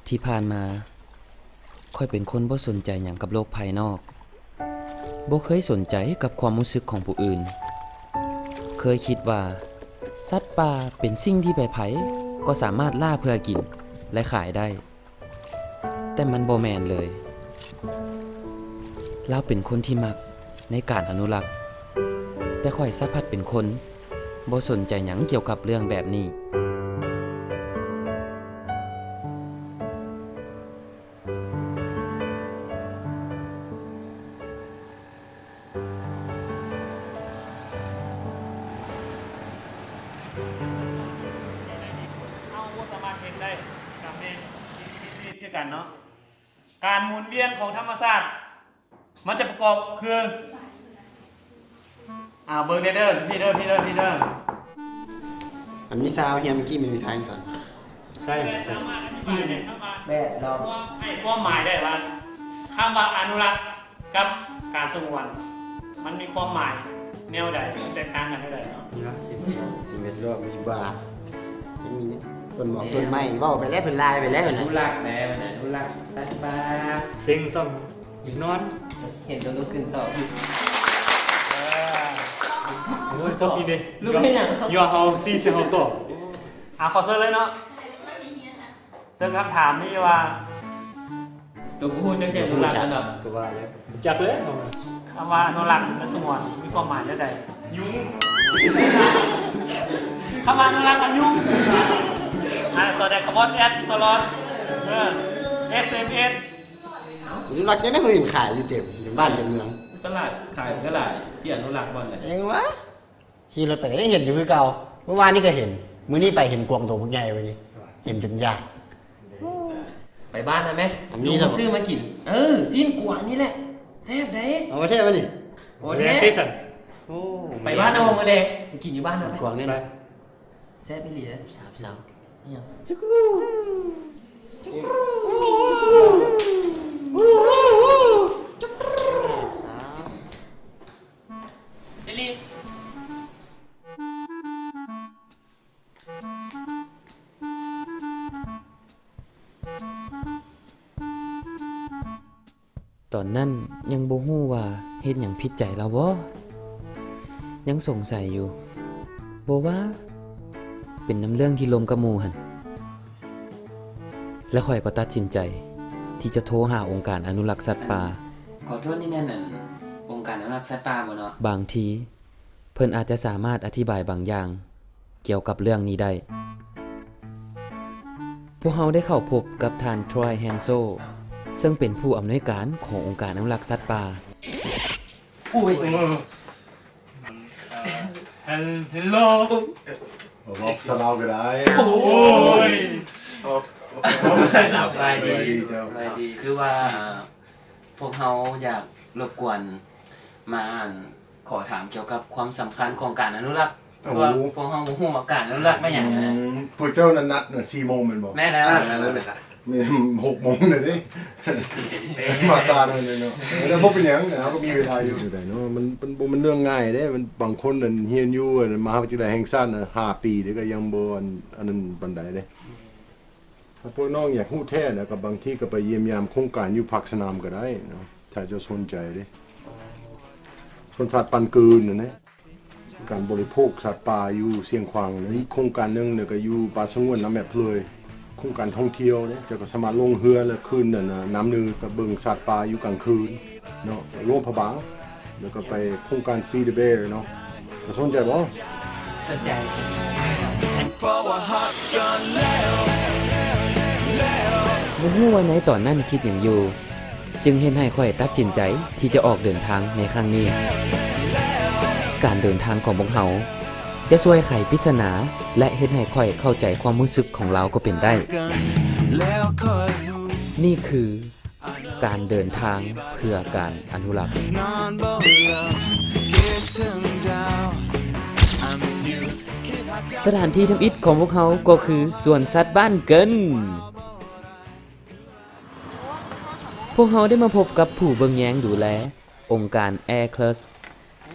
ທີ່ຜ່ານມາ, ຂ້ອຍເປັນຄົນບໍ່ສົນໃຈຫຍັງກັບໂລກພາຍນອກ, ບໍ່ເຄີຍສົນໃຈກັບຄວາມຮູ້ສຶກຂອງຜູ້ອື່ນ. ເຄີຍຄິດວ່າສັດປ່າເປັນສິ່ງທີ່ໃຜໆກໍສາມາດລ່າເພື່ອກິນ ແລະ ຂາຍໄດ້, ແຕ່ມັນບໍ່ແມ່ນເລີຍ. ລາວເປັນຄົນທີ່ມັກໃນການອະນຸລັກ, ແຕ່ຂ້ອຍສະພັດເປັນຄົນ ບໍ່ສົນໃຈຫຍັງກ່ຽວກັບເລື່ອງແບບນີ້. ເຮົາບໍ່ສາມາດເຮັດໄດ້ ກະແມ່ນມີຊີວິດຄືກັນເນາະ. ການໝູນວຽນຂອງທຳມະຊາດ ມັນຈະປະກອບຄື ອ່າ ເບິ່ງແດ່ເດີ ພີ່ເດີ ພີ່ເດີ ພີ່ເດີ. ອັນວິຊາຮຽນເມື່ອກີ້ແມ່ນວິຊາຫຍັງຊັ້ນ? ໃຊ່ ໃຊ່ ສິ່ງແວດລ້ອມ ໃຫ້ຄວາມໝາຍໄດ້ວ່າ ຄຳວ່າອະນຸລັກກັບການສະຫງວນ ມັນມີຄວາມໝາຍແນວໃດ? ມັນແຕກຕ່າງກັນແນວໃດເນາະ? ອະນຸລັກສິ່ງແວດລ້ອມ ສິ່ງແວດລ້ອມ ມີບາ ມີຕົ້ນໝອກ ແມ່ນ ຕົ້ນໄມ້ ເວົ້າໄປແລ້ວ ເພິ່ນລາຍໄປແລ້ວ ອະນຸລັກແດ່ ອະນຸລັກສັດປ່າ ເສັງຊ່ອງ ຢາກນອນ ເຫັນແຕ່ລຸກຂຶ້ນຕອບຢູ່. ເອີ ໂອ້ຍ ຕົກອີກເດ້ ລຸກເຮັດຫຍັງ? ຍໍເຮົາຊີ້ໃສ່ເຮົາຕອບ. ອ່າ ຂໍເຊີນເລີຍເນາະ ເຊິ່ງຄຳຖາມມີວ່າ ໂຕບໍ່ຮູ້ຈັກຊິອະນຸລັກແລ້ວເນາະ ກໍວ່າແລ້ວ ຮູ້ຈັກແລ້ວ ຄຳວ່າອະນຸລັກ ແລະ ສະຫງວນ ມີຄວາມໝາຍແນວໃດ? ຍຸງ ຄຳວ່າອະນຸລັກກັບຍຸງ ອ່າ ຕອນໃດກໍວອດແອັບຕະຫຼອດ ເອີ ເອສເອັມເອສ ອະນຸລັກ ຍັງໄດ້ເຫັນຂາຍຢູ່ເຕັມ ເຕັມບ້ານເຕັມເມືອງ ຕະຫຼາດຂາຍມັນກໍຫຼາຍ ຊິອະນຸລັກບ່ອນໃດ? ເອງວະ ຂີ່ລົດໄປກໍຍັງເຫັນຢູ່ຄືເກົ່າ ມື້ວານນີ້ກໍເຫັນ ມື້ນີ້ໄປເຫັນກວາງໂຕບັກໃຫຍ່ເວີຍນີ້ ເຫັນຈົນຢາກ. ໄປບ້ານນະແມ່ ອັນນີ້ ລຸງຊື້ມາກິນ ເອີ ຊີ້ນກວາງນີ້ແຫຼະ ແຊບເດ້. ເອົາປະເທດມານີ້ ໂອເຄ ແຊບຕິຊັ້ນ. ໂອ້ ໄປບ້ານເອົາມື້ແລງ ໄປກິນຢູ່ບ້ານນະແມ່ ກວາງນີ້ ໄປ ແຊບອີ່ຫຼີເດ້. ສາມສາມ ອີ່ຫຍັງ? ຕອນນັ້ນຍັງບໍ່ຮູ້ວ່າເຮັດຫຍັງຜິດໃຈລາວບໍ່? ຍັງສົງໄສຢູ່ ບໍ່ວ່າເປັນນຳເລື່ອງທີ່ລົມກັບໝູ່ຫັ້ນ. ແລະ ຂ້ອຍກໍຕັດສິນໃຈທີ່ຈະໂທຫາອົງການອະນຸລັກສັດປ່າ. ຂໍໂທດ ນີ້ແມ່ນ ອັນ ອົງການອະນຸລັກສັດປ່າບໍ່ເນາະ? ບາງທີເພິ່ນອາດຈະສາມາດອະທິບາຍບາງຢ່າງກ່ຽວກັບເລື່ອງນີ້ໄດ້. ພວກເຮົາໄດ້ເຂົ້າພົບກັບທ່ານ Troy Hansel ເຊິ່ງເປັນຜູ້ອຳນວຍການຂອງອົງການອະນຸລັກສັດປ່າ. ໂອ້ຍ ເອີ ເຮັລໂລ ເວົ້າພາສາລາວກໍໄດ້. ໂອ້ຍ ສະບາຍດີ ສະບາຍດີ ຄືວ່າ ອ່າ ພວກເຮົາຢາກລົບກວນມາ ອັນ ຂໍຖາມກ່ຽວກັບຄວາມສຳຄັນຂອງການອະນຸລັກ ເພາະວ່າພວກເຮົາບໍ່ຮູ້ວ່າການອະນຸລັກແມ່ນຫຍັງນະ. ອືມ ພວກເຈົ້ານັດ ນັດສີ່ໂມງແມ່ນບໍ່? ແມ່ນແລ້ວ ອ່າ ແມ່ນແລ້ວ ແມ່ນແລ້ວ. ແມ່ນ ຫົກໂມງແລ້ວເດ້ ມາຊ້າໜ້ອຍໜຶ່ງເນາະ ແຕ່ບໍ່ເປັນຫຍັງ ເຮົາກໍມີເວລາຢູ່. ເນາະ ມັນ ມັນບໍ່ແມ່ນເລື່ອງງ່າຍເດ້ ມັນ ບາງຄົນນັ້ນຮຽນຢູ່ ອັນ ມະຫາວິທະຍາໄລແຫ່ງຊາດນະ ຫ້າປີເດ້ ກໍຍັງບໍ່ ອັນ ອັນນັ້ນປານໃດເດ້. ຖ້າພວກນ້ອງຢາກຮູ້ແທ້ນະ ກໍບາງທີກໍໄປຢ້ຽມຢາມໂຄງການຢູ່ພາກສະໜາມກໍໄດ້ເນາະ ຖ້າເຈົ້າສົນໃຈເດ້ ສວນສັດປັນກືນນັ້ນແຫຼະ. ການບໍລິໂພກສັດປ່າຢູ່ຊຽງຂວາງ ແລະ ອີກໂຄງການໜຶ່ງນະ ກໍຢູ່ປ່າສະຫງວນນ້ຳແມ່ເພີຍ ໂຄງການທ່ອງທ່ຽວເດ້ ເຈົ້າກໍສາມາດລົງເຮືອ ແລ້ວຂຶ້ນນັ້ນນະ ນ້ຳເນີ ກໍເບິ່ງສັດປ່າຢູ່ກາງຄືນເນາະ ຫຼວງພະບາງ ແລ້ວກໍໄປໂຄງການ Feed the Bear ເນາະ. ກໍສົນໃຈບໍ່? ສົນໃຈ. ບໍ່ຮູ້ວ່າໃນຕອນນັ້ນຄິດຫຍັງຢູ່ ຈຶ່ງເຮັດໃຫ້ຂ້ອຍຕັດສິນໃຈທີ່ຈະອອກເດີນທາງໃນຄັ້ງນີ້. ການເດີນທາງຂອງພວກເຮົາຈະຊ່ວຍໄຂປິດສະໜາ ແລະ ເຮັດໃຫ້ຂ້ອຍເຂົ້າໃຈຄວາມຮູ້ສຶກຂອງລາວກໍເປັນໄດ້. ນີ້ຄືການເດີນທາງເພື່ອການອະນຸລັກ. ສະຖານທີ່ທຳອິດຂອງພວກເຮົາກໍຄືສວນສັດບ້ານເກີນ. ພວກເຮົາໄດ້ມາພົບກັບຜູ້ເບິ່ງແຍງດູແລ ອົງການ AirClus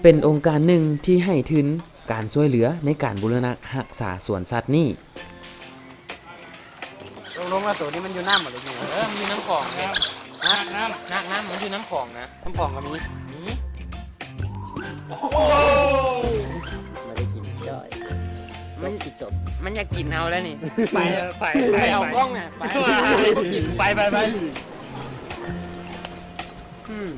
ເປັນອົງການໜຶ່ງທີ່ໃຫ້ທຶນການຊ່ວຍເຫຼືອໃນການບູລະນະຮັກສາສວນສັດນີ້. ໂຕນີ້ມັນຢູ່ນ້ຳບໍ່ ຫຼືຢູ່? ເອີ ມັນຢູ່ນ້ຳຂອງເດ້. ຮະ? ນາກນ້ຳ ນາກນ້ຳ ມັນຢູ່ນ້ຳຂອງນະ. ນ້ຳຂອງກໍມີ? ມີ. ໂອ້ໂຫ ບໍ່ໄດ້ກິນຈ້ອຍ ມັນຊິຈົບ ມັນຢາກກິນເຮົາແລ້ວນີ້. ໄປ ໄປ ໄປ ໄປເອົາກ້ອງນະ ໄປ ໄປ ໄປ ໄປ. ອືມ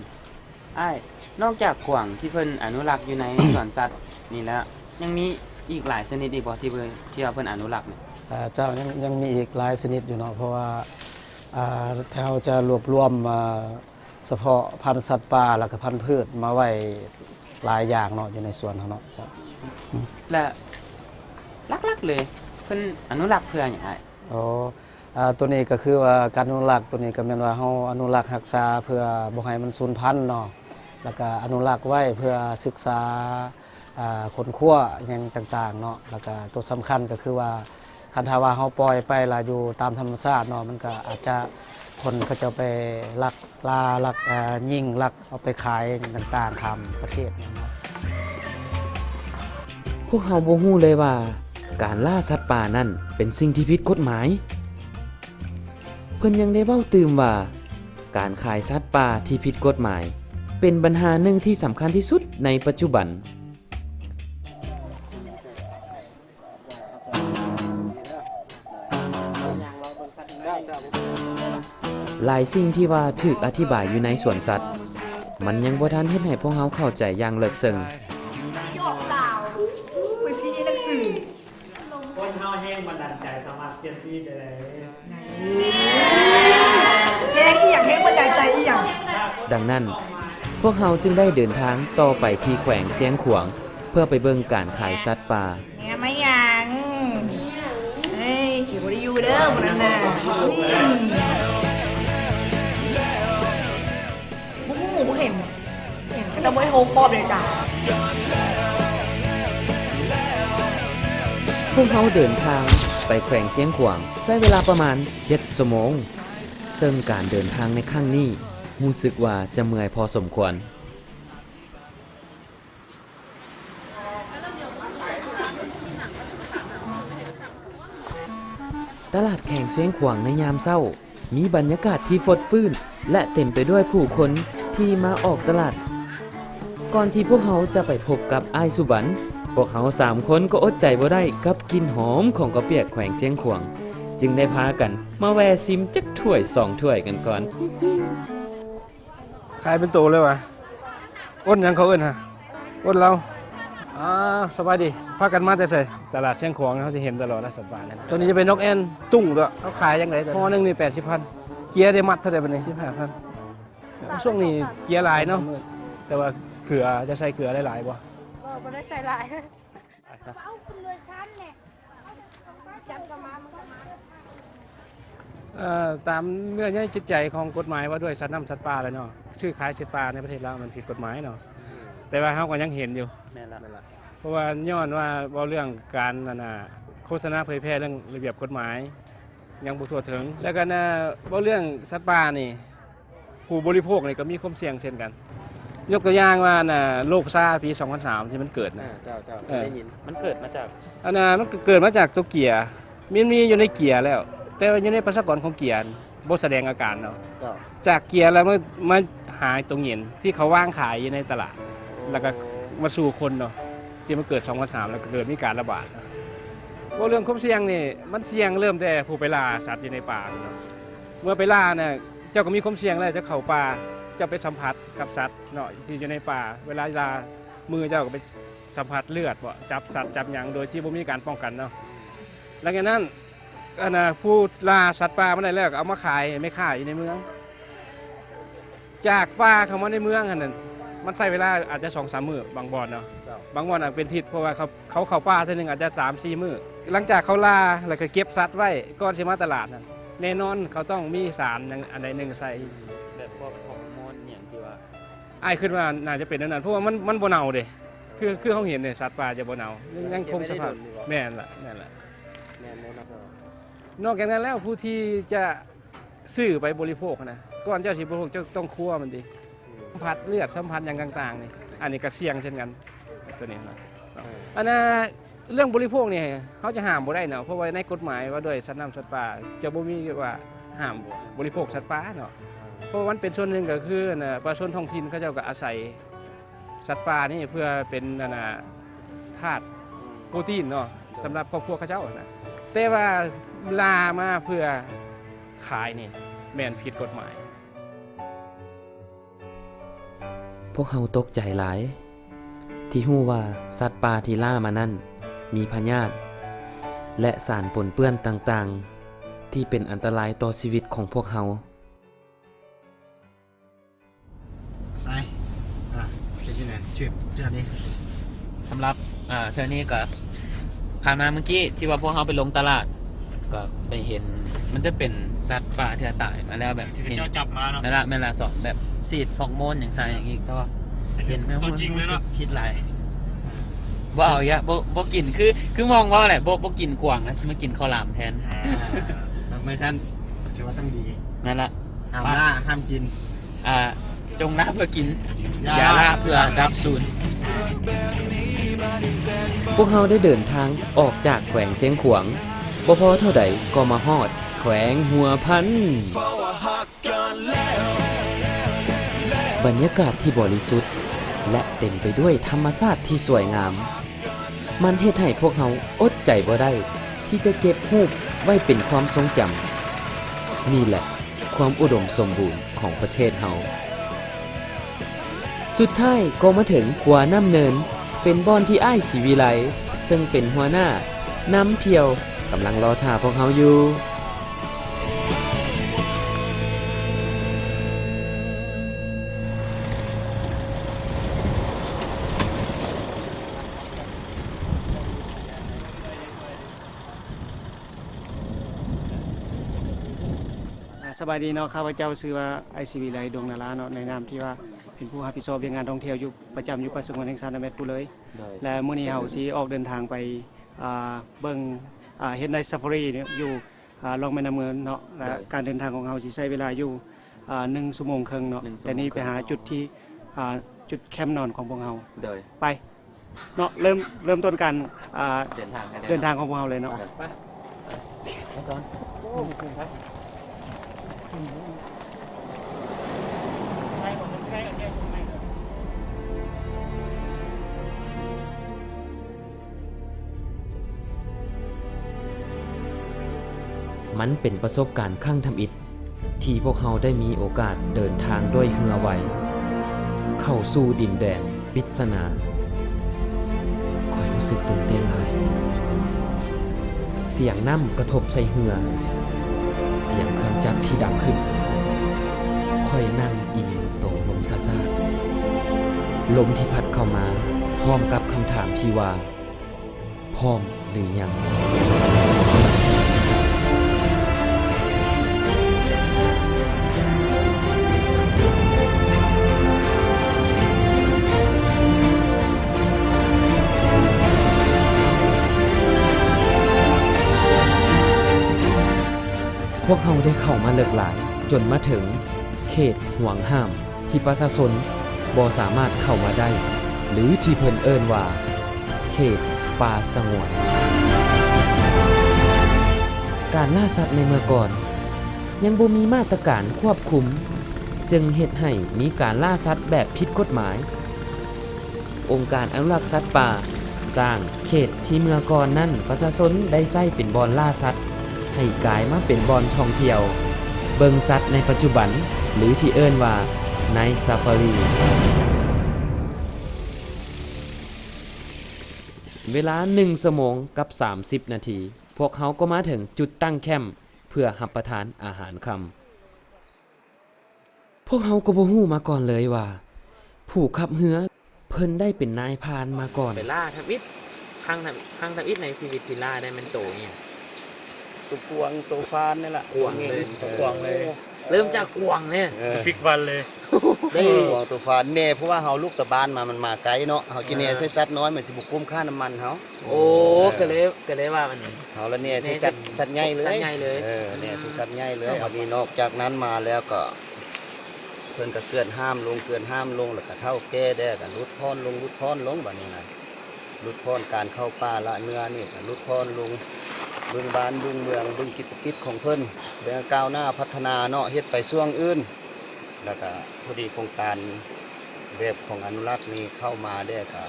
ອ້າຍ ນອກຈາກຂວາງທີ່ເພິ່ນອະນຸລັກຢູ່ໃນສວນສັດນີ້ແລ້ວ ຍັງມີອີກຫຼາຍຊະນິດອີກບໍ່ ທີ່ເພິ່ນ ທີ່ວ່າເພິ່ນອະນຸລັກນີ້? ເຈົ້າ ຍັງ ຍັງມີອີກຫຼາຍຊະນິດຢູ່ເນາະ ເພາະວ່າ ອ່າ ເຮົາຈະລວບລວມ ອ່າ ສະເພາະພັນສັດປ່າ ແລ້ວກໍພັນພືດມາໄວ້ຫຼາຍຢ່າງເນາະ ຢູ່ໃນສວນເຮົາເນາະ ເຈົ້າ. ແລະ ຫຼັກໆເລີຍ ເພິ່ນອະນຸລັກເພື່ອຫຍັງ ອ້າຍ? ອໍ ອ່າ ໂຕນີ້ກໍຄືວ່າການອະນຸລັກໂຕນີ້ກໍແມ່ນວ່າເຮົາອະນຸລັກຮັກສາເພື່ອບໍ່ໃຫ້ມັນສູນພັນເນາະ ແລ້ວກໍອະນຸລັກໄວ້ເພື່ອສຶກສາ ອ່າ ຄົ້ນຄວ້າຫຍັງຕ່າງໆເນາະ ແລ້ວກໍໂຕສຳຄັນກໍຄືວ່າ ຄັນຖ້າວ່າເຮົາປ່ອຍໄປລະຢູ່ຕາມທຳມະຊາດເນາະ ມັນກໍອາດຈະ ຄົນເຂົາເຈົ້າໄປລັກລ່າ ລັກ ເອີ ຍິງ ລັກເອົາໄປຂາຍຫຍັງຕ່າງໆຂ້າມປະເທດ. ພວກເຮົາບໍ່ຮູ້ເລີຍວ່າ ການລ່າສັດປ່ານັ້ນເປັນສິ່ງທີ່ຜິດກົດໝາຍ. ເພິ່ນຍັງໄດ້ເວົ້າຕື່ມວ່າ ການຂາຍສັດປ່າທີ່ຜິດກົດໝາຍ ເປັນບັນຫາໜຶ່ງທີ່ສຳຄັນທີ່ສຸດໃນປັດຈຸບັນ. ຫຼາຍສິ່ງທີ່ວ່າຖືກອະທິບາຍຢູ່ໃນສວນສັດ ມັນຍັງບໍ່ທັນເຮັດໃຫ້ພວກເຮົາເຂົ້າໃຈຢ່າງເລິກເຊິ່ງ. ດອກສາວ ໄປຊີ້ໜັງສື. ຄົນເຮົາແຮງບັນດານໃຈສາມາດປ່ຽນຊີວິດໄດ້ເລີຍ. ແຮງອີ່ຫຍັງ ແຮງບັນດານໃຈອີ່ຫຍັງ? ດັ່ງນັ້ນ ພວກເຮົາຈຶ່ງໄດ້ເດີນທາງຕໍ່ໄປທີ່ແຂວງຊຽງຂວາງ ເພື່ອໄປເບິ່ງການຂາຍສັດປ່າ. ແນມມາຫຍັງ? ເຮີ້ຍ ຊິບໍ່ໄດ້ຢູ່ເດີມື້ນັ້ນນະ. ອືມ ບໍ່ຮູ້ ບໍ່ເຫັນ ເຫັນແຕ່ບໍ່ໄດ້ໂທຄອບເລີຍຈ້າ. ພວກເຮົາເດີນທາງໄປແຂວງຊຽງຂວາງ ໃຊ້ເວລາປະມານເຈັດຊົ່ວໂມງ, ເຊິ່ງການເດີນທາງໃນຄັ້ງນີ້ ຮູ້ສຶກວ່າຈະເມື່ອຍພໍສົມຄວນ. ຕະຫຼາດແຂວງຊຽງຂວາງໃນຍາມເຊົ້າ ມີບັນຍາກາດທີ່ຟົດຟື້ນ ແລະ ເຕັມໄປດ້ວຍຜູ້ຄົນທີ່ມາອອກຕະຫຼາດ. ກ່ອນທີ່ພວກເຮົາຈະໄປພົບກັບອ້າຍສຸບັນ, ພວກເຮົາສາມຄົນກໍອົດໃຈບໍ່ໄດ້ກັບກິ່ນຫອມຂອງເຂົ້າປຽກແຂວງຊຽງຂວາງ, ຈຶ່ງໄດ້ພາກັນມາແວ່ຊິມຈັກຖ້ວຍສອງຖ້ວຍກັນກ່ອນ. ຂາຍເປັນໂຕເລີຍຫວາ? ອົນຫຍັງເຂົາເອີ້ນຫະ? ອົນລາວ. ອ່າ ສະບາຍດີ. ພາກັນມາແຕ່ໃສ? ຕະຫຼາດຊຽງຂວາງ ເຮົາຊິເຫັນຕະຫຼອດນະ ສັດປ່ານັ້ນ. ໂຕນີ້ຈະເປັນນົກແອ່ນຕຸງເດ້ອ. ເຂົາຂາຍຈັ່ງໃດ? ຫໍ່ໜຶ່ງນີ້ແປດສິບພັນ. ເກຍໄດ້ມັດເທົ່າໃດບັດນີ້? ສິບຫ້າພັນ. ຊ່ວງນີ້ເກຍຫຼາຍເນາະ. ແຕ່ວ່າເກືອ ຈະໃສ່ເກືອຫຼາຍໆບໍ່? ບໍ່ ບໍ່ໄດ້ໃສ່ຫຼາຍ. ເອົາຂຶ້ນເລີຍຊັ້ນແຫຼະ. ຈັບກໍມາ ມັນກໍມາ. ເອີ ຕາມເນື້ອໃຍຈິດໃຈຂອງກົດໝາຍວ່າດ້ວຍສັດນ້ຳສັດປ່າແຫຼະເນາະ, ຊື້ຂາຍສັດປ່າໃນປະເທດລາວມັນຜິດກົດໝາຍເນາະ. ແຕ່ວ່າເຮົາກໍຍັງເຫັນຢູ່. ແມ່ນລະ ເພາະວ່າຍ້ອນວ່າເວົ້າເລື່ອງການ ອັນນ່າ ໂຄສະນາເຜີຍແຜ່ເລື່ອງລະບຽບກົດໝາຍຍັງບໍ່ທົ່ວເຖິງ. ແລ້ວກໍ ອັນນ່າ ເວົ້າເລື່ອງສັດປ່ານີ້ ຜູ້ບໍລິໂພກນີ້ກໍມີຄວາມສ່ຽງເຊັ່ນກັນ. ຍົກຕົວຢ່າງວ່າ ອັນນ່າ ໂລກຊາປີສອງພັນສາມທີ່ມັນເກີດນະ. ເຈົ້າ ເຈົ້າ ເອີ ໄດ້ຍິນ. ມັນເກີດມາຈາກ ອັນນ່າ ມັນເກີດມາຈາກຕົວເກຍ. ມັນມີຢູ່ໃນເກຍແລ້ວ, ແຕ່ວ່າຢູ່ໃນປະຊາກອນຂອງເກຍບໍ່ສະແດງອາການເນາະ. ເຈົ້າ. ຈາກເກຍແລ້ວມາ ມາຫາຕົວເຫງັນທີ່ເຂົາວາງຂາຍຢູ່ໃນຕະຫຼາດ. ໂອ້. ແລ້ວກໍມາສູ່ຄົນເນາະ, ທີ່ມັນເກີດສອງພັນສາມ ແລ້ວກໍເກີດມີການລະບາດ. ເວົ້າເລື່ອງຄວາມສ່ຽງນີ້ ມັນສ່ຽງເລີ່ມແຕ່ຜູ້ໄປລ່າສັດຢູ່ໃນປ່າເນາະ. ເມື່ອໄປລ່ານະ ເຈົ້າກໍມີຄວາມສ່ຽງແລ້ວ, ເຈົ້າເຂົ້າປ່າ ເຈົ້າໄປສຳຜັດກັບສັດເນາະ ທີ່ຢູ່ໃນປ່າ. ເວລາລ່າ ມືເຈົ້າກໍໄປສຳຜັດເລືອດບໍ ຈັບສັດຈັບຫຍັງໂດຍທີ່ບໍ່ມີການປ້ອງກັນເນາະ. ຫຼັງຈາກນັ້ນ ອັນນ່າ ຜູ້ລ່າສັດປ່າມາໄດ້ແລ້ວ ກໍເອົາມາຂາຍໃຫ້ແມ່ຄ້າຢູ່ໃນເມືອງ. ຈາກປ່າເຂົ້າມາໃນເມືອງຫັ້ນນະ ມັນໃຊ້ເວລາອາດຈະສອງສາມມື້ບາງບ່ອນເນາະ. ເຈົ້າ. ບາງບ່ອນອາດເປັນທິດ ເພາະວ່າເຂົາ ເຂົາເຂົ້າປ່າເທື່ອໜຶ່ງອາດຈະສາມສີ່ມື້. ຫຼັງຈາກເຂົາລ່າແລ້ວກໍເກັບສັດໄວ້ ກ່ອນຊິມາຕະຫຼາດຫັ້ນ ແນ່ນອນເຂົາຕ້ອງມີສານຫຍັງອັນໃດໜຶ່ງໃສ່. ແບບພວກຮອກໂມນຫຍັງທີ່ວ່າ ອ້າຍຄິດວ່າໜ້າຈະເປັນແນວນັ້ນ ເພາະວ່າມັນ ມັນບໍ່ເນົ່າເດ້. ຄື ຄືເຮົາເຫັນເດ້ ສັດປ່າຈະບໍ່ເນົ່າ ຍັງຄົງສະພາບ. ແມ່ນລະ ແມ່ນລະ. ນອກຈາກນັ້ນແລ້ວ ຜູ້ທີ່ຈະຊື້ໄປບໍລິໂພກຫັ້ນນະ ກ່ອນເຈົ້າຊິບໍລິໂພກ ເຈົ້າຕ້ອງຄົວມັນຕິ. ອືມ. ສຳຜັດເລືອດ ສຳຜັດຫຍັງຕ່າງໆນີ້ ອັນນີ້ກໍສ່ຽງເຊັ່ນກັນ ໂຕນີ້ນະ. ເອີ. ອັນນ່າ ເລື່ອງບໍລິໂພກນີ້ເຮົາຈະຫ້າມບໍ່ໄດ້ເນາະ ເພາະວ່າໃນກົດໝາຍວ່າດ້ວຍສັດນ້ຳສັດປ່າ ຈະບໍ່ມີວ່າຫ້າມບໍລິໂພກສັດປ່າເນາະ ເພາະວ່າມັນເປັນສ່ວນໜຶ່ງ ກໍຄືອັນນ່າ ປະຊາຊົນທ້ອງຖິ່ນເຂົາເຈົ້າກໍອາໄສສັດປ່ານີ້ເພື່ອເປັນອັນນ່າທາດໂປຣຕີນເນາະ ສຳລັບຄອບຄົວເຂົາເຈົ້ານະ ແຕ່ວ່າລ່າມາເພື່ອຂາຍນີ້ແມ່ນຜິດກົດໝາຍ. ພວກເຮົາຕົກໃຈຫຼາຍ ທີ່ຮູ້ວ່າສັດປ່າທີ່ລ່າມານັ້ນ ມີພະຍາດ ແລະ ສານປົນເປື້ອນຕ່າງໆ ທີ່ເປັນອັນຕະລາຍຕໍ່ຊີວິດຂອງພວກເຮົາ. ໃສ ອ່າ ເປັນຈັ່ງໃດ ທຣິບເທື່ອນີ້? ສຳລັບ ອ່າ ເທື່ອນີ້ກໍ ຜ່ານມາມື້ກີ້ທີ່ວ່າພວກເຮົາໄປລົງຕະຫຼາດ ກໍໄປເຫັນ ມັນຈະເປັນສັດປ່າທີ່ຕາຍມາແລ້ວແບບ ທີ່ເຂົາເຈົ້າຈັບມາເນາະ ແມ່ນລະ ແມ່ນລະ ສອງແບບສີດຟີໂຣໂມນຫຍັງໃສ່ຫຍັງອີກ ແຕ່ວ່າເຫັນຕົວຈິງເລີຍເນາະ ຄິດຫຼາຍ ບໍ່ເອົາອີກລະ ບໍ່ ບໍ່ກິນ ຄື ຄືມອງເວົ້າແຫຼະ ບໍ່ ບໍ່ກິນກວາງລະ ຊິມາກິນເຂົ້າຫຼາມແທນ ອ່າ ສຳໄປຊັ້ນ ຖືວ່າຕ້ອງດີ ແມ່ນລະ ຫ້າມ ລ່າ ຫ້າມກິນ ອ່າ ຈົ່ງລ່າເພື່ອກິນ ຢ່າລ່າເພື່ອດັບສູນ. ພວກເຮົາໄດ້ເດີນທາງອອກຈາກແຂວງຊຽງຂວາງ ບໍ່ພໍເທົ່າໃດກໍມາຮອດແຂວງຫົວພັນ. ບັນຍາກາດທີ່ບໍລິສຸດ ແລະ ເຕັມໄປດ້ວຍທຳມະຊາດທີ່ສວຍງາມ ມັນເຮັດໃຫ້ພວກເຮົາອົດໃຈບໍ່ໄດ້ ທີ່ຈະເກັບຮູບໄວ້ເປັນຄວາມຊົງຈຳ. ນີ້ແຫຼະ ຄວາມອຸດົມສົມບູນຂອງປະເທດເຮົາ. ສຸດທ້າຍກໍມາເຖິງຂົວນ້ຳເນີນ ເປັນບ່ອນທີ່ອ້າຍສີວິໄລ ເຊິ່ງເປັນຫົວໜ້ານຳທ່ຽວ ກຳລັງລໍຖ້າພວກເຮົາຢູ່. ອ່າ ສະບາຍດີເນາະ ຂ້າພະເຈົ້າຊື່ວ່າ ອ້າຍສີວິໄລ ດົງນາລາເນາະ ໃນນາມທີ່ວ່າເປັນຜູ້ຮັບຜິດຊອບວຽກງານທ່ອງທ່ຽວຢູ່ ປະຈຳຢູ່ປ່າສະຫງວນແຫ່ງຊາດນ້ຳແວດພູເລີຍ ແລະ ມື້ນີ້ເຮົາຊິອອກເດີນທາງໄປ ອ່າ ເບິ່ງ ອ່າ ເຮັດໄນຊາຟາຣີຢູ່ ອ່າ ລ່ອງແມ່ນ້ຳເງິນເນາະ ແລະ ການເດີນທາງຂອງເຮົາຊິໃຊ້ເວລາຢູ່ ອ່າ ໜຶ່ງຊົ່ວໂມງເຄິ່ງເນາະ ແຕ່ນີ້ໄປຫາຈຸດທີ່ ອ່າ ຈຸດແຄມນອນຂອງພວກເຮົາ ໄປ ເນາະ ເລີ່ມ ເລີ່ມຕົ້ນການ ອ່າ ເດີນທາງ ເດີນທາງຂອງພວກເຮົາເລີຍເນາະ ໄປ ໄປ ໄປສອນ ໂອ້ ຂຶ້ນໄປ. ມັນເປັນປະສົບການຄັ້ງທຳອິດ ທີ່ພວກເຮົາໄດ້ມີໂອກາດເດີນທາງດ້ວຍເຮືອໄວ ເຂົ້າສູ່ດິນແດນປິດສະໜາ. ຂ້ອຍຮູ້ສຶກຕື່ນເຕັ້ນຫຼາຍ. ສຽງນ້ຳກະທົບໃສ່ເຮືອ, ສຽງເຄື່ອງຈັກທີ່ດັງຂຶ້ນ. ຂ້ອຍນັ່ງອີງໂຕລົງຊ້າໆ. ລົມທີ່ພັດເຂົ້າມາ ພ້ອມກັບຄຳຖາມທີ່ວ່າ ພ້ອມຫຼືຍັງ? ພວກເຮົາໄດ້ເຂົ້າມາເລິກຫຼາຍ ຈົນມາເຖິງເຂດຫວງຫ້າມ ທີ່ປະຊາຊົນບໍ່ສາມາດເຂົ້າມາໄດ້ ຫຼື ທີ່ເພິ່ນເອີ້ນວ່າ ເຂດປ່າສະຫງວນ. ການລ່າສັດໃນເມື່ອກ່ອນ ຍັງບໍ່ມີມາດຕະການຄວບຄຸມ, ຈຶ່ງເຮັດໃຫ້ມີການລ່າສັດແບບຜິດກົດໝາຍ. ອົງການອະນຸລັກສັດປ່າ ສ້າງເຂດທີ່ເມື່ອກ່ອນນັ້ນປະຊາຊົນໄດ້ໃຊ້ເປັນບ່ອນລ່າສັດ ໃຫ້ກາຍມາເປັນບ່ອນທ່ອງທ່ຽວເບິ່ງສັດໃນປັດຈຸບັນ ຫຼື ທີ່ເອີ້ນວ່າ Night Safari. ເວລາໜຶ່ງຊົ່ວໂມງກັບສາມສິບນາທີ, ພວກເຮົາກໍມາເຖິງຈຸດຕັ້ງແຄມເພື່ອຮັບປະທານອາຫານຄ່ຳ. ພວກເຮົາກໍບໍ່ຮູ້ມາກ່ອນເລີຍວ່າ ຜູ້ຂັບເຮືອເພິ່ນໄດ້ເປັນນາຍພານມາກ່ອນ. ໄປລ່າທຳອິດ ຄັ້ງທຳ ຄັ້ງທຳອິດໃນຊີວິດທີ່ລ່າໄດ້ແມ່ນໂຕອີ່ຫຍັງ? ໂຕກວາງ ໂຕຟານນີ້ລະ. ກວາງເລີຍ ກວາງເລີຍ ເລີ່ມຈາກກວາງເລີຍ ເອີ ປິກວັນເລີຍ ໄດ້ກວາງ ໂຕຟານແນ່ ເພາະວ່າເຮົາລຸກຕາບ້ານມາ ມັນມາໄກເນາະ ເຮົາຊິແນ່ໃສ່ສັດນ້ອຍ ມັນຊິບໍ່ກຸ້ມຄ່ານ້ຳມັນເຮົາ. ໂອ້ ກໍເລີຍ ກໍເລີຍວ່າອັນນີ້ ເຮົາລະແນ່ໃສ່ສັດ ສັດໃຫຍ່ເລີຍ ເອີ ແນ່ໃສ່ສັດໃຫຍ່ເລີຍ. ບາດນີ້ນອກຈາກນັ້ນມາແລ້ວກໍ ເພິ່ນກໍເກືອນຫ້າມລົງ ເກືອນຫ້າມລົງ ແລ້ວກໍເຖົ້າແກ່ແດ່ກໍຫຼຸດຜ່ອນລົງ ຫຼຸດຜ່ອນລົງ ບາດນີ້ນະ. ຫຼຸດຜ່ອນການເຂົ້າປ່າລະເນື້ອນີ້ ກະຫຼຸດຜ່ອນລົງ ເບິ່ງບ້ານເບິ່ງເມືອງ ເບິ່ງກິດຈະກິດຂອງເພິ່ນ ແລະ ກ້າວໜ້າພັດທະນາເນາະ ເຮັດໄປຊ່ວງອື່ນ. ແລ້ວກະພໍດີໂຄງການແບບຂອງອະນຸລັກນີ້ເຂົ້າມາແລ້ວ ກະ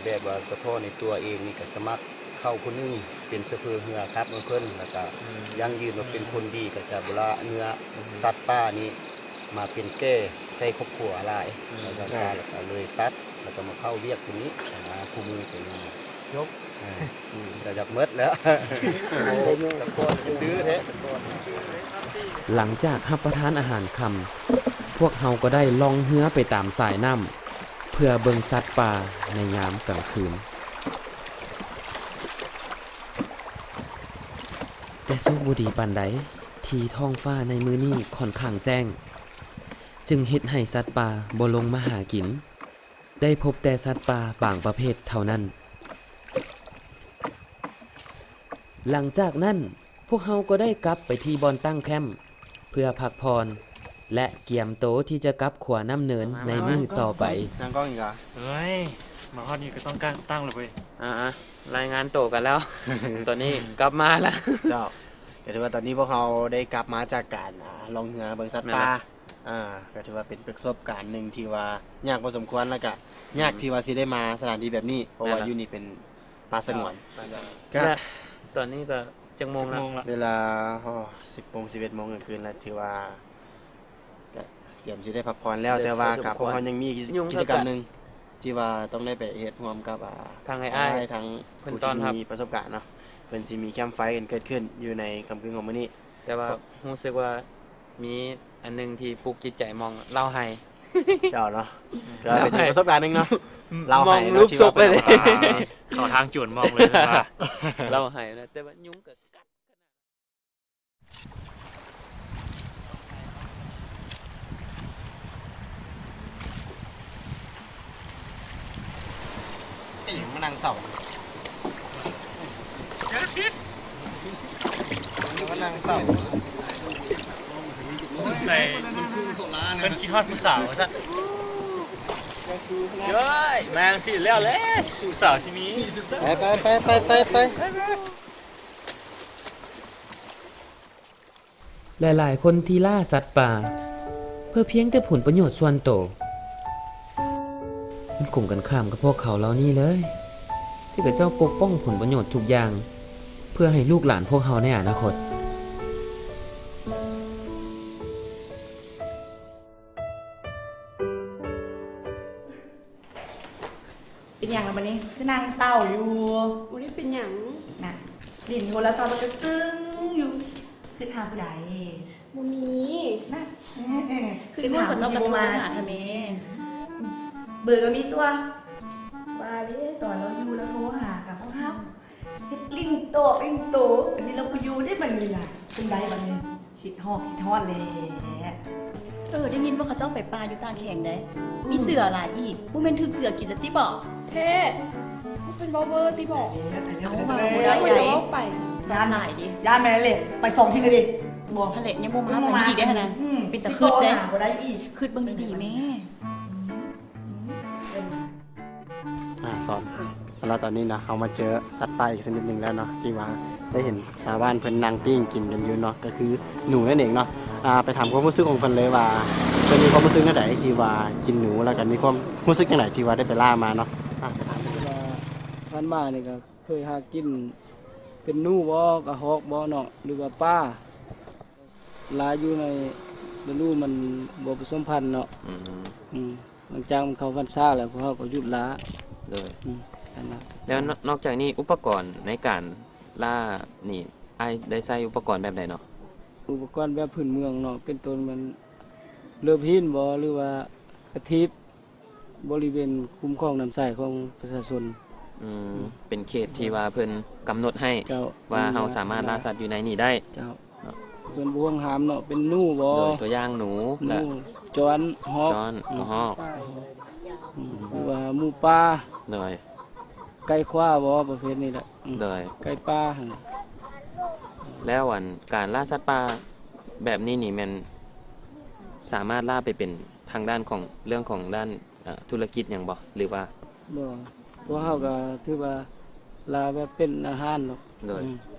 ແບບວ່າສະເພາະໃນຕົວເອງນີ້ກະສະໝັກເຂົ້າຜູ້ໜຶ່ງເປັນໂຊເຟີເຮືອຂັບໃຫ້ເພິ່ນ ແລ້ວກະ ອືມ ຢັ້ງຢືນວ່າເປັນຄົນດີ ກະຈະບໍ່ລະເນື້ອ ອືມ ສັດປ່ານີ້ມາເປັນແກ່ໃສ່ຄອບຄົວຫຼາຍ ອືມ ແລ້ວກະ ແລ້ວກະເລີຍຕັດ ແລ້ວກະມາເຂົ້າວຽກຕົງນີ້ນະ ຄູ່ມື້ຕົງນີ້ ຈົບ ເອີ ອືມ ກະຢາກໝົດແລ້ວ ແຕ່ກ່ອນຄືແທ້. ຫຼັງຈາກຮັບປະທານອາຫານຄ່ຳ ພວກເຮົາກໍໄດ້ລ່ອງເຮືອໄປຕາມສາຍນ້ຳ ເພື່ອເບິ່ງສັດປ່າໃນຍາມກາງຄືນ. ແຕ່ໂຊກບໍ່ດີປານໃດ ທີ່ທ້ອງຟ້າໃນມື້ນີ້ຂ້ອນຂ້າງແຈ້ງ ຈຶ່ງເຮັດໃຫ້ສັດປ່າບໍ່ລົງມາຫາກິນ. ໄດ້ພົບແຕ່ສັດປ່າບາງປະເພດເທົ່ານັ້ນ. ຫຼັງຈາກນັ້ນ ພວກເຮົາກໍໄດ້ກັບໄປທີ່ບ່ອນຕັ້ງແຄ້ມ ເພື່ອພັກຜ່ອນ ແລະ ກຽມໂຕທີ່ຈະກັບຂົວນ້ຳເນີນໃນມື້ຕໍ່ໄປ. ນັ່ງກ້ອງອີກຫວາ? ເອີຍ ມາຮອດນີ້ກໍຕ້ອງຕັ້ງແລ້ວເວີຍ. ອ່າ ລາຍງານໂຕກັນແລ້ວ ຕອນນີ້ກັບມາແລ້ວ. ເຈົ້າ ກໍຖືວ່າຕອນນີ້ພວກເຮົາໄດ້ກັບມາຈາກການ ອ່າ ລ່ອງເຮືອເບິ່ງສັດປ່າ. ອ່າ ກໍຖືວ່າເປັນປະສົບການໜຶ່ງທີ່ວ່າຍາກພໍສົມຄວນ ແລ້ວກະຍາກ ອືມ ທີ່ວ່າຊິໄດ້ມາສະຖານທີ່ແບບນີ້ ເພາະວ່າ ແມ່ນລະ ຢູ່ນີ້ເປັນປ່າສະຫງວນ. ເຈົ້າ ກໍ ແລະ ຕອນນີ້ກໍຈັກໂມງລະ? ເວລາ ໂອ້ ສິບໂມງ ສິບເອັດໂມງກາງຄືນລະ ຖືວ່າກະກຽມຊິໄດ້ພັກຜ່ອນແລ້ວ ແຕ່ວ່າກໍພວກເຮົາຍັງມີກິດຈະກຳໜຶ່ງທີ່ວ່າຕ້ອງໄດ້ໄປເຮັດຮ່ວມກັບ ອ່າ ທາງອ້າຍໆ ທາງຜູ້ທີ່ມີປະສົບການເນາະ ເພິ່ນຊິມີແຄມໄຟກັນເກີດຂຶ້ນຢູ່ໃນຄ່ຳຄືນຂອງມື້ນີ້ ແຕ່ວ່າຮູ້ສຶກວ່າ ມີອັນໜຶ່ງທີ່ປຸກຈິດໃຈໝ່ອງເລົ່າໄຫ້. ເຈົ້າເນາະ ເປັນປະສົບການໜຶ່ງເນາະ ເລົ່າໄຫ້ເນາະ ທີ່ວ່າເພິ່ນເອົາມາເຂົ້າທາງໂຈນໝ່ອງເລີຍ ເລົ່າໄຫ້ນະ ແຕ່ວ່າຍຸງກໍກັດ. ເປັນຫຍັງມານັ່ງເສົ້າ? ມານັ່ງເສົ້າ. ສົງໄສເພິ່ນຄິດຮອດຜູ້ສາວວ່າຊັ້ນ. ເອີຍ ມາຈັ່ງຊີ້ແລ້ວແຫຼະ ຜູ້ສາວຊິມີ. ໄປໆໆໆ. ຫຼາຍໆຄົນທີ່ລ່າສັດປ່າ ເພື່ອພຽງແຕ່ຜົນປະໂຫຍດສ່ວນໂຕ ມັນກົງກັນຂ້າມກັບພວກເຂົາເຫຼົ່ານີ້ເລີຍ ທີ່ເຂົາເຈົ້າປົກປ້ອງຜົນປະໂຫຍດທຸກຢ່າງ ເພື່ອໃຫ້ລູກຫຼານພວກເຮົາໃນອະນາຄົດ. ເປັນຫຍັງລະບັດນີ້ ຄືນັ່ງເສົ້າຢູ່? ບໍ່ໄດ້ເປັນຫຍັງນະ ຫຼິ້ນໂທລະສັບແລ້ວກໍຊຶ້ງຢູ່. ຄິດຫາຜູ້ໃດ? ບໍ່ມີນະ. ຄິດຫາຜູ້ຊິບໍ່ມາແທ້ແມ່. ເບີກໍມີຕົວະ ວ່າເດ້ ຕອນລາວຢູ່ລາວໂທຫາກໍບໍ່ຮັບ. ເຮັດຫຼິ້ນໂຕຫຼິ້ນໂຕ ອັນນີ້ລາວບໍ່ຢູ່ເດ້ບັດນີ້ນະ. ຈັ່ງໃດບັດນີ້? ຄິດຮອດ ຄິດຮອດແຫຼະ. ເອີ ໄດ້ຍິນວ່າເຂົາເຈົ້າໄປປ່າຢູ່ຕາແຂງໃດ໋ ອືມ ມີເສືອຫຼາຍອີກ ບໍ່ແມ່ນຖືກເສືອກິນລະຕິບໍ? ແທ້ ມັນເປັນເວົ້າເວີຕິບໍ? ເວົ້າບໍ່ໄດ້ ເວົ້າໄປ ຢ້ານຫຼາຍເດ້ ຢ້ານແມ່ນແຫຼະ ໄປສອງທິດແລ້ວເດ້. ບໍ່ ຫັ້ນແຫຼະ ຍັງບໍ່ມາ ຍັງບໍ່ມາອີກເດ້ຫັ້ນນະ. ອືມ ເປັນຕາຄຶດເດ້ ຕິດຕໍ່ຫາບໍ່ໄດ້ອີກ. ຄຶດເບິ່ງດີໆແມ່. ອືມ ອືມ ອືມ ອາ ສອນ ສຳລັບຕອນນີ້ນະ ເຮົາມາເຈີສັດປ່າອີກຊະນິດໜຶ່ງແລ້ວເນາະ ທີ່ວ່າໄດ້ເຫັນຊາວບ້ານເພິ່ນນັ່ງປີ້ງກິນກັນຢູ່ເນາະ ກໍຄືໜູນັ້ນເອງເນາະ. ອາ ໄປຖາມຄວາມຮູ້ສຶກຂອງເພິ່ນເລີຍວ່າ ເພິ່ນມີຄວາມຮູ້ສຶກແນວໃດທີ່ວ່າກິນໜູ ແລ້ວກໍມີຄວາມຮູ້ສຶກຈັ່ງໃດທີ່ວ່າໄດ້ໄປລ່າມາເນາະ. ອາ ໄປຖາມເພິ່ນວ່າ ຜ່ານມານີ້ກໍເຄີຍຫາກິນເປັນໜູບໍ ກະຮອກບໍເນາະ ຫຼືວ່າປາ ລາຢູ່ໃນລະດູມັນບໍ່ປະສົມພັນເນາະ. ອືມ ອືມ ຫຼັງຈາກມັນເຂົ້າພັນສາແລ້ວ ພວກເຮົາກໍຢຸດລາ. ໂດຍ ອືມ ແລ້ວນອກຈາກນີ້ ອຸປະກອນໃນການລ່ານີ້ ອ້າຍໄດ້ໃຊ້ອຸປະກອນແບບໃດເນາະ? ອຸປະກອນແບບພື້ນເມືອງເນາະ ເປັນຕົ້ນແມ່ນເລີບຫີນບໍ ຫຼືວ່າກະທີບ ບໍລິເວນຄຸ້ມຄອງນ້ຳໃສຂອງປະຊາຊົນ. ອືມ ອືມ ເປັນເຂດທີ່ວ່າເພິ່ນກຳນົດໃຫ້ ເຈົ້າ ວ່າເຮົາສາມາດລ່າສັດຢູ່ໃນນີ້ໄດ້. ເຈົ້າ ເນາະ ເພິ່ນບໍ່ຫວງຫ້າມເນາະ ເປັນໜູບໍ ໂດຍ ຕົວຢ່າງໜູ ໜູ ແລະ ຈອນ ຮອກ ຈອນ ອືມ ກະຮອກ ອືມ ຫຼືວ່າໝູປ່າ ໂດຍ ໄກ່ຄວາບໍ ປະເພດນີ້ແຫຼະ. ອືມ ໂດຍ ໄກ່ປ່າຫັ້ນ. ແລ້ວ ອັນ ການລ່າສັດປ່າແບບນີ້ນີ້ ແມ່ນສາມາດລ່າໄປເປັນທາງດ້ານຂອງ ເລື່ອງຂອງດ້ານ ເອີ ທຸລະກິດຫຍັງບໍ່ ຫຼືວ່າ? ບໍ່ ພວກເຮົາກໍຖືວ່າລາແບບເປັນອາຫານເນາະ. ໂດຍ. ອືມ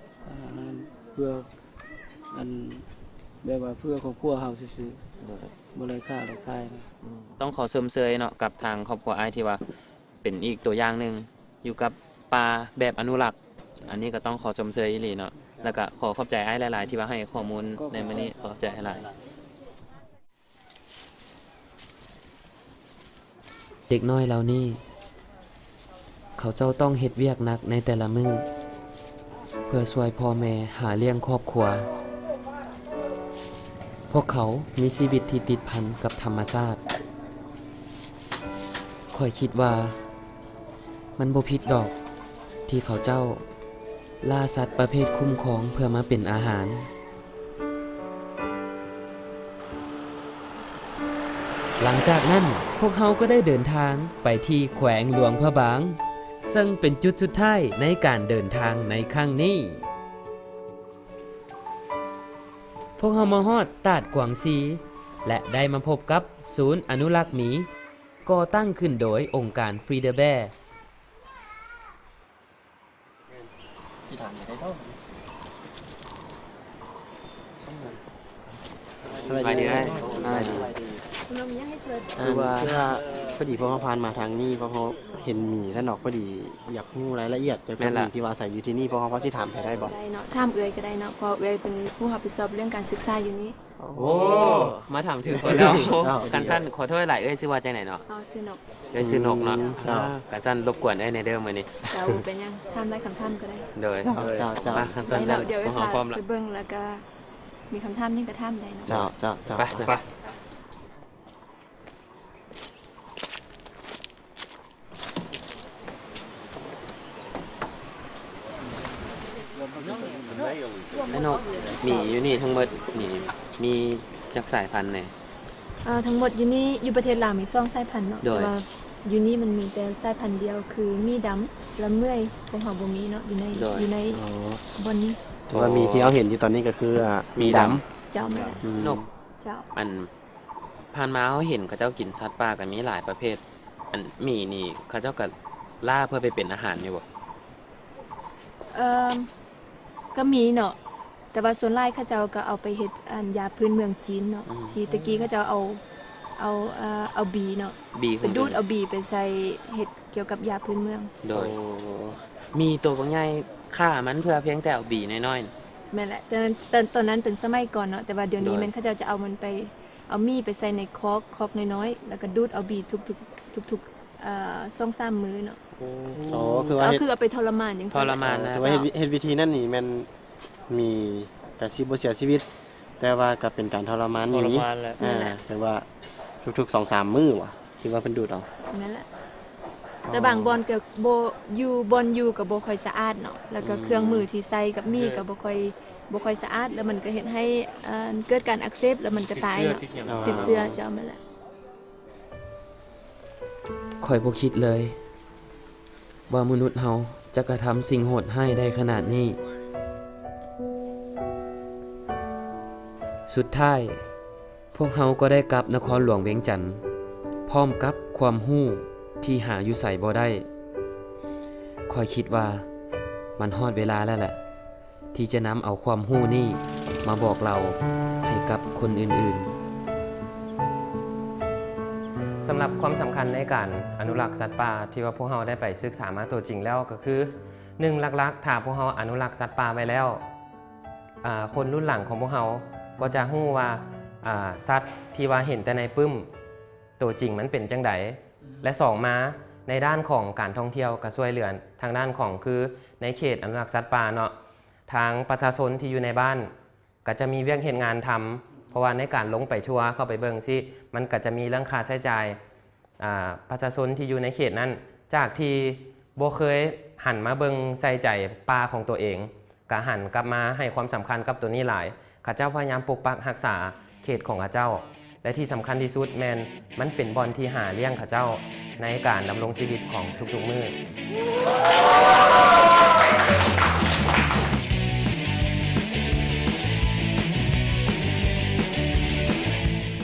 ອາຫານເພື່ອ ອັນ ແບບວ່າເພື່ອຄອບຄົວເຮົາຊື່ໆ. ໂດຍ. ບໍ່ໄດ້ຄ້າໄດ້ຂາຍນະ. ອືມ ຕ້ອງຂໍຊົມເຊີຍເນາະ ກັບທາງຄອບຄົວອ້າຍທີ່ວ່າເປັນອີກຕົວຢ່າງໜຶ່ງ ຢູ່ກັບປ່າແບບອະນຸລັກ. ອັນນີ້ກໍຕ້ອງຂໍຊົມເຊີຍອີ່ຫຼີເນາະ. ແລ້ວກໍຂໍຂອບໃຈອ້າຍຫຼາຍໆ ທີ່ວ່າໃຫ້ຂໍ້ມູນໃນມື້ນີ້. ຂໍຂອບໃຈຫຼາຍ. ເດັກນ້ອຍເຫຼົ່ານີ້ ເຂົາເຈົ້າຕ້ອງເຮັດວຽກໜັກໃນແຕ່ລະມື້ ເພື່ອຊ່ວຍພໍ່ແມ່ຫາລ້ຽງຄອບຄົວ. ພວກເຂົາມີຊີວິດທີ່ຕິດພັນກັບທຳມະຊາດ. ຂ້ອຍຄິດວ່າ ມັນບໍ່ຜິດດອກ ທີ່ເຂົາເຈົ້າລ່າສັດປະເພດຄຸ້ມຄອງເພື່ອມາເປັນອາຫານ. ຫຼັງຈາກນັ້ນ, ພວກເຮົາກໍໄດ້ເດີນທາງໄປທີ່ແຂວງຫຼວງພະບາງ, ເຊິ່ງເປັນຈຸດສຸດທ້າຍໃນການເດີນທາງໃນຄັ້ງນີ້. ພວກເຮົາມາຮອດຕາດກວາງຊີ ແລະ ໄດ້ມາພົບກັບສູນອະນຸລັກໝີ ກໍ່ຕັ້ງຂຶ້ນໂດຍອົງການ Free the Bear. ສະບາຍດີເອື້ອຍ. ສະບາຍດີ. ຄືວ່າ ຄືວ່າພໍດີພວກເຮົາຜ່ານມາທາງນີ້ ພວກເຮົາເຫັນໝີຊັ້ນດອກ ພໍດີຢາກຮູ້ລາຍລະອຽດກ່ຽວກັບໝີທີ່ວ່າອາໄສຢູ່ທີ່ນີ້ ພວກເຮົາພໍຊິຖາມໄປໄດ້ບໍ່? ໄດ້ເນາະ ຖາມເອື້ອຍກໍໄດ້ເນາະ ເພາະວ່າເອື້ອຍເປັນຜູ້ຮັບຜິດຊອບເລື່ອງການສຶກສາຢູ່ນີ້. ໂອ້ ມາຖາມຖືກຄົນແລ້ວ. ເຈົ້າ ຄັນຊັ້ນຂໍໂທດຫຼາຍ ເອື້ອຍຊື່ວ່າຈັ່ງໃດເນາະ? ເຮົາຊື່ນົກ. ເອື້ອຍຊື່ນົກເນາະ. ເຈົ້າ ຄັນຊັ້ນລົບກວນເອື້ອຍແດ່ເດີມື້ນີ້. ເຈົ້າ ບໍ່ເປັນຫຍັງ ຖາມໄດ້ຄຳຖາມກໍໄດ້. ໂດຍ ເຈົ້າ ເຈົ້າ ເຈົ້າ. ຄັນຊັ້ນ ເຮົາໄປເບິ່ງ ແລ້ວກໍມີຄຳຖາມຫຍັງກໍຖາມໄດ້ເນາະ. ເຈົ້າ ເຈົ້າ ເຈົ້າ. ໄປ ໄປ. ອ້າຍນົກ ໝີຢູ່ນີ້ທັງໝົດນີ້ມີຈັກສາຍພັນແດ່? ເອີ ທັງໝົດຢູ່ນີ້ ຢູ່ປະເທດລາວມີສອງສາຍພັນເນາະ. ໂດຍ. ແຕ່ວ່າຢູ່ນີ້ມັນມີແຕ່ສາຍພັນດຽວ ຄືໝີດຳ ແລະ ເໝື່ອຍ ຂອງເຮົາບໍ່ມີເນາະ ຢູ່ໃນ ໂດຍ ຢູ່ໃນ ອໍ ບ່ອນນີ້. ແຕ່ວ່າໝີທີ່ເຮົາເຫັນຢູ່ຕອນນີ້ກໍຄື ອາ ໝີດຳ. ໝີດຳ. ເຈົ້າ ແມ່ນ. ອືມ ນົກ. ເຈົ້າ. ອັນ ຜ່ານມາເຮົາເຫັນເຂົາເຈົ້າກິນສັດປ່າກໍມີຫຼາຍປະເພດ ອັນໝີນີ້ເຂົາເຈົ້າກໍລ່າເພື່ອໄປເປັນອາຫານຢູ່ບໍ່? ເອີ ກໍມີເນາະ ແຕ່ວ່າສ່ວນຫຼາຍເຂົາເຈົ້າກໍເອົາໄປເຮັດ ອັນ ຢາພື້ນເມືອງຈີນເນາະ. ອືມ ທີ່ແຕ່ກີ້ເຂົາເຈົ້າເອົາ ເອົາ ເອີ ເອົາບີເນາະ ບີ ໄປດູດເອົາບີໄປໃສ່ເຮັດກ່ຽວກັບຢາພື້ນເມືອງ. ໂດຍ. ໂອ້ ໝີໂຕບັກໃຫຍ່ ຂ້າມັນເພື່ອພຽງແຕ່ເອົາບີນ້ອຍໆ. ແມ່ນແຫຼະ ແຕ່ ແຕ່ຕອນນັ້ນເປັນສະໄໝກ່ອນເນາະ ແຕ່ວ່າດຽວນີ້ ໂດຍ ແມ່ນເຂົາເຈົ້າຈະເອົາມັນໄປ ເອົາໝີໄປໃສ່ໃນຄອກ ຄອກນ້ອຍໆ ແລ້ວກໍດູດເອົາບີທຸກໆ ທຸກໆ ເອີ ສອງສາມມື້ເນາະ. ໂອ້ ອໍ ຄືວ່າ ກໍເຮັດ ຄືເອົາໄປທໍລະມານຈັ່ງຊີ້. ທໍລະມານນະ. ຖືວ່າເຮັດ ເຈົ້າ ເຮັດວິທີນັ້ນນີ້ແມ່ນໝີກໍຊິບໍ່ເສຍຊີວິດ ແຕ່ວ່າກໍເປັນການທໍລະມານ ທໍລະມານແຫຼະ. ອ່າ ແມ່ນແຫຼະ. ຖືວ່າທຸກໆສອງສາມມື້ຫວາ ທີ່ວ່າເພິ່ນດູດເອົາ. ແມ່ນແຫຼະ. ອໍ ແຕ່ບາງບ່ອນກໍບໍ່ ຢູ່ ບ່ອນຢູ່ກໍບໍ່ຄ່ອຍສະອາດເນາະ ແລ້ວກໍ ອືມ ເຄື່ອງມືທີ່ໃຊ້ກັບໝີກໍບໍ່ຄ່ອຍ ບໍ່ຄ່ອຍສະອາດ ແລ້ວມັນກໍເຮັດໃຫ້ ເອີ ເກີດການອັກເສບ ແລ້ວມັນກໍຕາຍເນາະ. ຕິດເຊື້ອ ຕິດເຊື້ອ. ເຈົ້າ ແມ່ນແຫຼະ. ຂ້ອຍບໍ່ຄິດເລີຍວ່າມະນຸດເຮົາຈະກະທຳສິ່ງໂຫດຮ້າຍໄດ້ຂະໜາດນີ້. ສຸດທ້າຍ ພວກເຮົາກໍໄດ້ກັບນະຄອນຫຼວງວຽງຈັນ ພ້ອມກັບຄວາມຮູ້ທີ່ຫາຢູ່ໃສບໍ່ໄດ້. ຂ້ອຍຄິດວ່າມັນຮອດເວລາແລ້ວແຫຼະ ທີ່ຈະນຳເອົາຄວາມຮູ້ນີ້ມາບອກເລົ່າໃຫ້ກັບຄົນອື່ນໆ. ສຳລັບຄວາມສຳຄັນໃນການອະນຸລັກສັດປ່າທີ່ວ່າພວກເຮົາໄດ້ໄປສຶກສາມາຕົວຈິງແລ້ວກໍຄື ໜຶ່ງ ຫຼັກໆ ຖ້າພວກເຮົາອະນຸລັກສັດປ່າໄວ້ແລ້ວ ອາ ຄົນລຸ້ນຫຼັງຂອງພວກເຮົາກໍຈະຮູ້ວ່າ ອາ ສັດທີ່ວ່າເຫັນແຕ່ໃນປຶ້ມ ໂຕຈິງມັນເປັນຈັ່ງໃດ ແລະ ສອງມາ ໃນດ້ານຂອງການທ່ອງທ່ຽວກໍຊ່ວຍເຫຼືອທາງດ້ານຂອງ ຄືໃນເຂດອະນຸລັກສັດປ່າເນາະ ທາງປະຊາຊົນທີ່ຢູ່ໃນບ້ານກໍຈະມີວຽກເຮັດງານທຳ ເພາະວ່າໃນການລົງໄປທົວ ເຂົ້າໄປເບິ່ງຊີ້ ມັນກໍຈະມີເລື່ອງຄ່າໃຊ້ຈ່າຍ. ອາ ປະຊາຊົນທີ່ຢູ່ໃນເຂດນັ້ນ ຈາກທີ່ບໍ່ເຄີຍຫັນມາເບິ່ງໃສ່ໃຈປ່າຂອງຕົວເອງ ກະຫັນກັບມາໃຫ້ຄວາມສຳຄັນກັບໂຕນີ້ຫຼາຍ. ເຂົາເຈົ້າພະຍາຍາມປົກປັກຮັກສາເຂດຂອງເຂົາເຈົ້າ ແລະ ທີ່ສຳຄັນທີ່ສຸດແມ່ນ ມັນເປັນບ່ອນທີ່ຫາລ້ຽງເຂົາເຈົ້າໃນການດຳລົງຊີວິດຂອງທຸກໆມື້.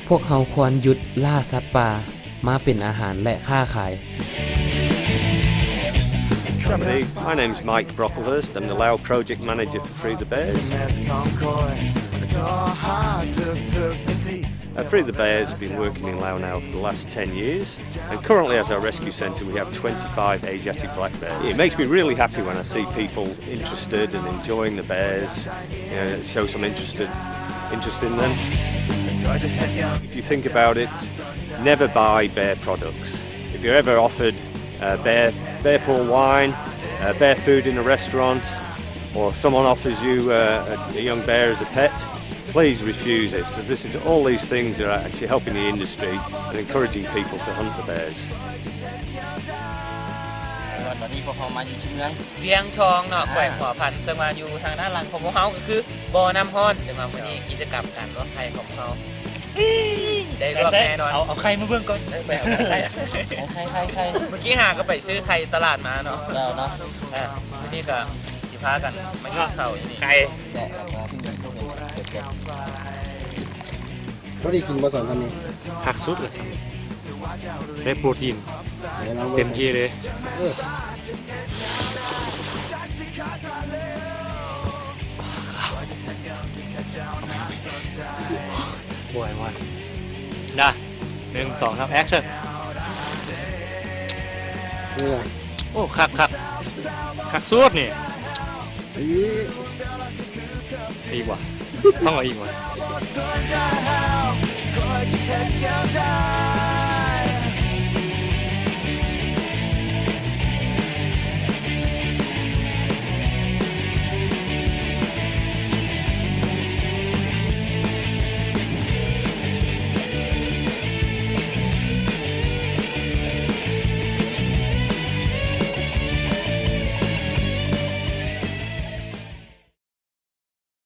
ພວກເຮົາຄວນຢຸດລ່າສັດປ່າ ມາເປັນອາຫານ ແລະ ຄ້າຂາຍ. Sawadee, my name's Mike Brocklehurst. I'm the Lao project manager for Free the Bears. Uh, Free the Bears have been working in Lao now for the last ten years, and currently at our rescue centre we have twenty-five Asiatic black bears. It makes me really happy when I see people interested and enjoying the bears, you know, show some interest, interest in them. If you think about it, never buy bear products. If you're ever offered uh, bear, bear paw wine, uh, bear food in a restaurant, or someone offers you uh, a, a young bear as a pet, please refuse it, because this is all these things that are actually helping the industry and encouraging people to hunt the bears. ຕອນນີ້ພວກເຮົາມາຢູ່ທີ່ເມືອງ ວຽງທອງເນາະ ອ່າ ແຂວງຫົວພັນ ເຊິ່ງວ່າຢູ່ທາງດ້ານຫຼັງຂອງພວກເຮົາກໍຄືບໍ່ນ້ຳຮ້ອນ ເຊິ່ງວ່າມື້ນີ້ກິດຈະກຳການລວກໄຂ່ຂອງພວກເຮົາ ໄດ້ລວກແນ່ນອນ. ເອົາ ເອົາໄຂ່ມາເບິ່ງກ່ອນ ໄຂ່ ໄຂ່ ໄຂ່ ໄຂ່ ເມື່ອກີ້ຫາກໍໄປຊື້ໄຂ່ຕະຫຼາດມາເນາະ ເຈົ້າເນາະ ອ່າ ມື້ນີ້ກໍຊິພາກັນມາກິນເຂົ້າຢູ່ນີ້ ໄຂ່ ພໍດີກິນບໍ່ສອນທຳນີ້ ຄັກສຸດລະຊັ້ນ ໄດ້ໂປຣຕີນເຕັມທີ່ເລີຍ ເອີ ບໍ່ໄຫວ ບໍ່ໄຫວ ນະ ໜຶ່ງ ສອງ ສາມ ແອັກຊັນ ເອີ ໂອ້ ຄັກ ຄັກ ຄັກສຸດນີ້ ອີກ ອີກຫວາ ຕ້ອງເອົາອີກຫວາ.